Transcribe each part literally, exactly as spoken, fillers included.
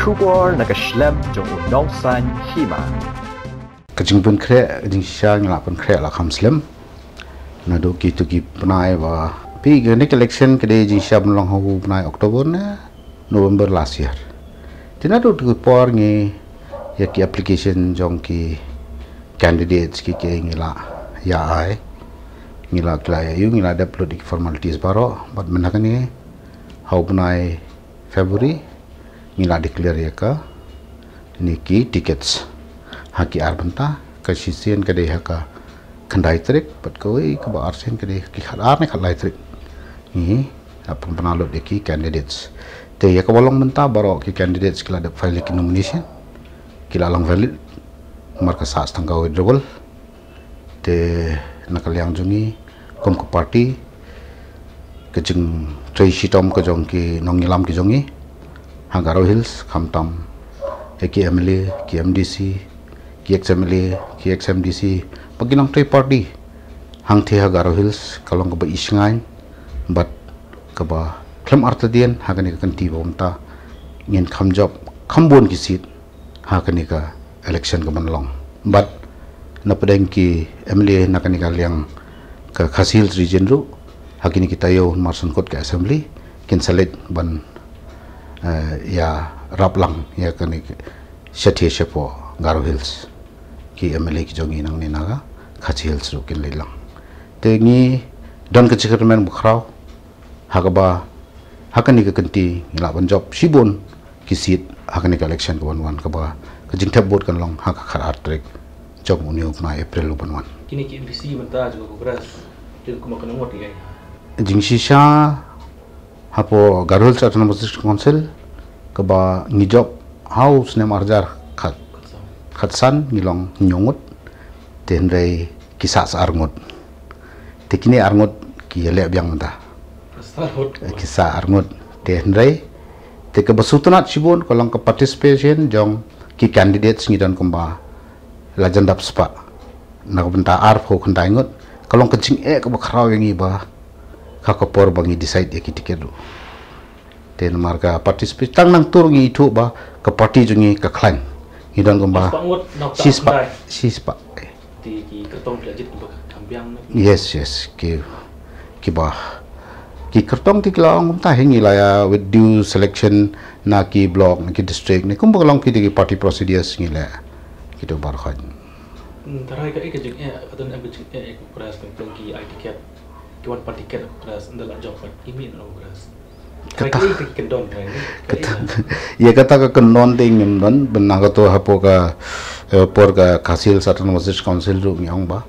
Khubor na ka shlem jong u nongsan hima. Ka jingpynkhreh, ka jingshisha ngi la pynkhreh la kham slem. Naduh kito ki bnai ba phi, kane ka election ka dei jingshisha ban long ha u bnai October ne November last year. Te naduh tu ki por ngi ïa ki application jong ki candidates ki, ki ngi la ïa ai. Ngi la, ki la ïa ïoh, ngi la dep lut ïa ki formalities baroh. Bad mynta kane ha u bnai February ngi la declare ïa kane ki tickets ha ki ar bynta, ka shisien ka dei ha ka khyndai tarik, bad kawei kaba arsien ka dei ha ki khatar ne khatlai tarik. Ngi la pynbna lut ïa ki candidates. Te ïa kaba long mynta, baroh ki candidates ki la dep file ïa ki nomination, ki la long valid, namar ka sah tang ka withdrawal. Te na ka liang jong ngi kum ka party, ka jingtrei shitom ka jong ki nongïalam ki jong ngi ha Garo Hills, khamtam ïa ki M L A, ki M D C, ki ex M L A, ki ex M D C, bad ki nongtrei party hangtei ha Garo Hills, ka long kaba ishngaiñ bad kaba khlem artatien ha kane ka kynti ba mynta. Ngin kham jop kham bun ki seat ha kane ka election ka ban long. Bad na pdeng ki M L A na kane ka liang ka Khasi Hills Region ruh, ha kine ki taïew marsan kut ka assembly kin sa leit ban, eh, ïarap lang ïa kane ka shathie shapoh Garo Hills. Ki M L A ki jong ngi nangne na ka Khasi Hills ruh kin leit lang. Te ngi don ka jingkyrmen bakhraw ha kaba ha kane ka kynti ngi lah ban jop shibun ki seat ha kane ka election ka wan wan, kaba ka jingthep vote kan long ha ka khatar tarik jong une u bnai April u ban wan. Kine ki M P C mynta jong ka Congress, jong ka, kumno ka nongot ïa ka jingshisha hapoh Garo Hills Autonomous District Council, kaba ngi jop ha u snem arhajar khat, khatsan, ngi long hynñiew ngut, te hynrei ki sah sa arngut. Te kine arngut ki ïaleh biang mynta. Ki sah arngut. Te hynrei, te kaba sngewtynnat shibun ka long ka participation jong ki candidates, ngi don kumba la jan dap spah. Na ka bynta arphew khyndai ngut, ka long ka jingeh kaba khraw ïa ngi ba ka, ka por ba ngi decide ïa ki ticket ruh. Te namar ka participation tang nangta ruh ngi ithuh ba ka party jong ngi ka khlaiñ. Ngi don kumba shispah, shispah. Te ki kyrtong ki la jied kumba kham biang na. Yes, yes, ki, kiba, ki kyrtong te ki la ong kumta hi, ngi la ïa with due selection na ki block, na ki district, ne kumba ka long ki, ki party procedures ngi la ïa kito baroh. Hmm, tharai kaei ka jingeh, ka don em ka jingeh ïa ka Congress, ka don ki ai ticket, ki wan pan ticket Congress, ynda la jop pat ki mih na Congress. Kata, kata, ïa kata ka kyndon te ngim don, bad na kato hapoh ka, eh, por ka Khasi Hills Autonomous District Council ruh ngi ong ba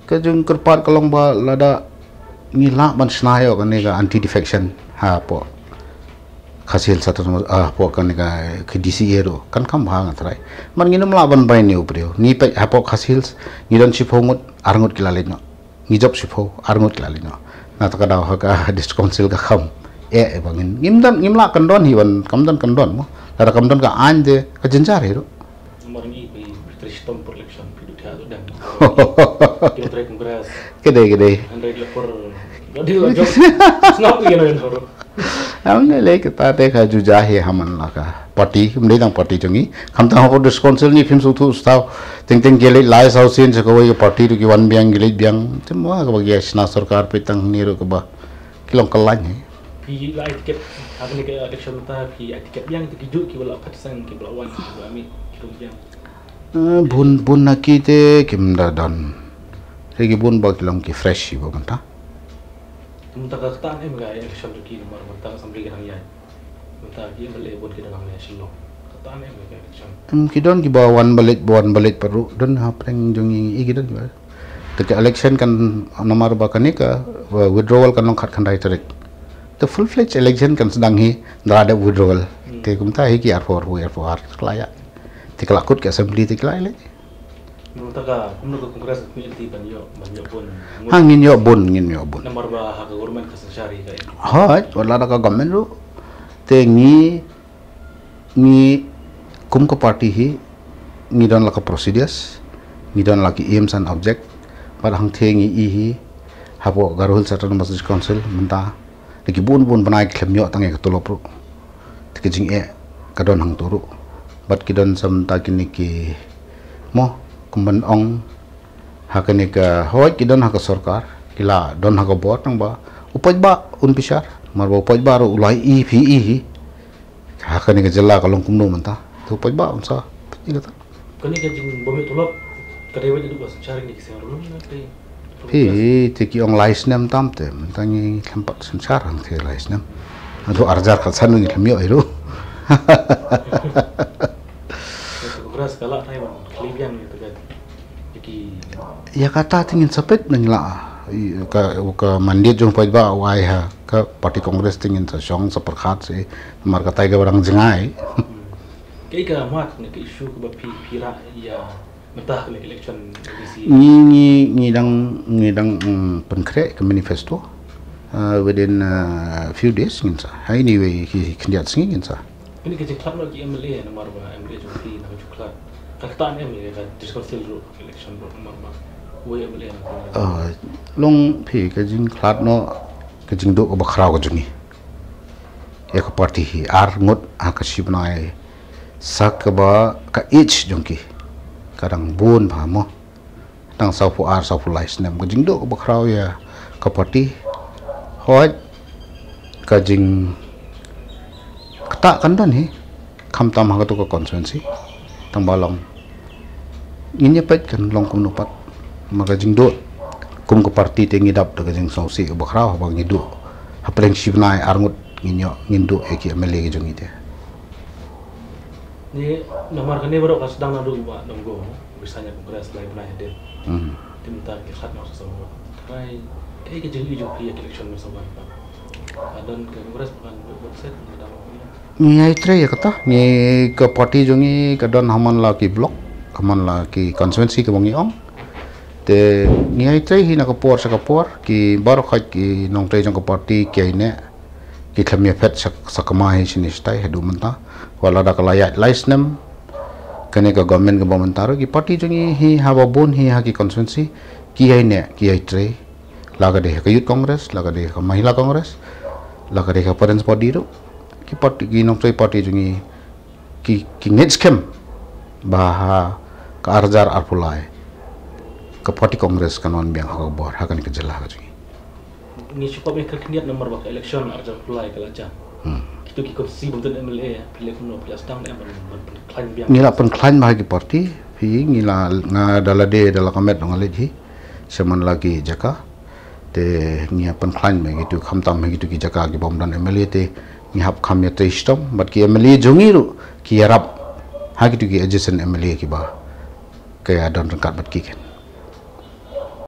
ka jingkyrpad ka long ba lada ngi lah ban shna ïoh kane ka anti defection hapoh Khasi Hills Autonomous, ah, hapoh kane ka, ka D C A ruh kan kham bha nga tharai. Namar ngin ym lah ban bai ne u briew. Ngi peit hapoh Khasi Hills ngi don shiphew ngut, arngut ki la leit noh. Ngi jop shiphew, arngut ki la leit noh. Na kata ka daw ha ka District Council ka kham eh, eh, ba ngin, ngim don, ngim lah kyndon hi ban, kam don kyndon mo. Lada kam don ka aiñ te ka jynjar hi ruh. Namar ngi phi, phi trei shitom por election, phi duh thiah duh dem. Ki nongtrei Congress. Ka dei, ka dei. Hynrei la por, la dei la jop. Sngap ïa no ïa no ruh. Am ne lei kata te ka juh jia hi ha man la ka party, ym dei tang party jong ngi. Khamtam hapoh District Council ngi phim sngewthuh shuh thaw. Teng teng ki leit lai saw sien sha kawei ka party ruh ki wan biang, ki leit biang. Te mo kaba ki ïa shna sorkar peit tang hangne ruh kaba ki long kyllaiñ hi. Phi la ai ticket ha kane ka election mynta, phi ai ticket biang te ki juh kiba la phet seng, kiba la wan, kiba la mih, ki rung biang. Eh, bun, bun na ki te kim da don. Te ki bun ba ki long ki fresh hi ba mynta. Mynta ka kata ne em ka election jong ki, namar mynta ka assembly ka nang ïaid. Mynta ki M L A bun ki dang nang ïaid Shillong. Kata ne em ka election. Em, ki don kiba wan ba leit, ba wan ba leit pat ruh. Don hapdeng jong ngi, i ki don kiba. Te ka election kan namar ba kane ka, uh, withdrawal kan long khatkhyndai tarik. Te full fledged election kan sdang hi ynda la dep withdrawal. Hmm. Te kumta hi ki arphew, arphew, arphew ar, te ka la ïa. Te ka la kut ka assembly te ka la ïa leit. Mynta ka, kumno ka Congress ka anti ban ïoh, ban ïoh bun. Ha, ngin ïoh bun, ngin ïoh bun. Namar ba ha ka government ka synshar hi ka. Hooid, wat la da ka government ruh. Te ngi ngi kum ka party hi, ngi don la ka procedures, ngi don la ki aims and object, bad hangtei ngi i hi, hapoh Garo Hills Autonomous District Council, mynta, da ki bun bun bnai ki khlem ïoh tang ïa ka tulop ruh. Te ka jingeh, ka don hangto ruh. Bad ki don sa mynta kine ki, mo, kumban ong, ha kane ka, hooid ki don ha ka sorkar, ki la don ha ka bor, tangba u paidbah un bishar, namar ba u paidbah ruh u la ïohi, phi ïohi hi. Ha kane ka jylla ka long kumno mynta, te u paidbah un sa ïohi kata. Kane ka jingbym ïoh tulop ka dei ban ïoh ba synshar kine ki seng ruh, ne ka dei? Phi, te ki ong lai snem tam te, mynta ngi khlem pat synshar hangtei lai snem. Haduh ar hajar khatsan ngi khlem ïoh hi ruh. Ka Congress ka lah trai ban khlieh biang ïa ka, ïa ki. Ïa kata te ngin sa peit na ngi lah. Ïa ka, ka mandate jong paidbah u ai ha ka party Congress te ngin sa shong sa pyrkhat seh, namar katai kaba dang jngai. Hmm. Kaei ka mat ne ka issue kaba phi, phi rah ïa mynta ha kane ka election MDC? Ngi, ngi, ngi dang, ngi dang, mm, pynkhreh ka manifesto. Uh, within, uh, few days ngin sa. Ha, anyway, ki khyndiat sngi ngin sa. Kane ka jingkhlad noh ki MLA namar ba MLA jong phi na ka jingkhlad. Ka kata ne MLA ka jingkhlad ruh ka election ruh namar ba wei MLA na ka. Uh, long phi ka jingkhlad noh ka jingduh kaba khraw ka jong ngi. Ïa ka party hi ar ngut ha ka shi bnai sa kaba ka age jong ki ka dang bun bha mo. Tang sawphew ar, sawphew lai snem, ka jingduh kaba khraw ïa ka party. Hooid, ka jing, kata kan don hi, khamtam ha kato ka constituency. Tangba long, ngin ïa peit kan long kumno pat. Namar ka jingduh kum ka party te ngi dap da ka jingsngewsih kaba khraw haba ngi duh hapdeng shi bnai ar ngut ngin ïoh, ngin duh ïa ki MLA ki jong ngi te. Ni namar kane baroh ka sdang naduh ba dang go. Bisa ïa Congress lai bnai hadien. Hmm. Te mynta ki khlad noh sa sawphew. Trai, kaei ka jingïohi jong phi ïa ka election mynta sawphew? Ka don ka Congress ba kan vote set, ka dang. Ngi ïai trei ïa kata, ngi ka party jong ngi ka don ha man la ki block, ha man la ki constituency kaba ngi ong. Te ngi ïai trei hi na ka por sha ka por, ki baroh khoit ki nongtrei jong ka party ki ïai neh. Ki khlem ïa phet sa, sa kama hi shane shatai haduh mynta. Wat lada ka la ïaid lai snem kane ka government kaba mynta ruh, ki party jong ngi hi haba bun hi ha ki constituency ki ïai neh, ki ïai trei. La ka dei ha ka Youth Congress, la ka dei ha ka Mahila Congress, la ka dei ha ka Parents Body ruh. Ki party, ki nongtrei party jong ngi ki, ki ngeit skhem ba ha ka ar hajar arphew lai ka party Congress kan wan biang ha ka bor ha kane ka jylla ka jong ngi. Ngi shu pop ïa ka khyndiat namar ba ka election ar hajar arphew lai ka la jan. Hmm. Kito ki constituency bym don MLA, phi leh kumno, phi la sdang ne em ban, ban pynkhlaiñ biang? Ngi la pynkhlaiñ bha ha ki party, phi, ngi la, nga da lade da la ka met nga leit hi sha man la ki jaka. Te ngi ïa pynkhlaiñ bha ha kito, khamtam ha kito ki jaka ki bym don MLA te ngi hap kham ïa trei shitom bad ki MLA jong ngi ruh ki ïarap ha kito ki adjacent MLA kiba ka ïa don ryngkat bad ki ken.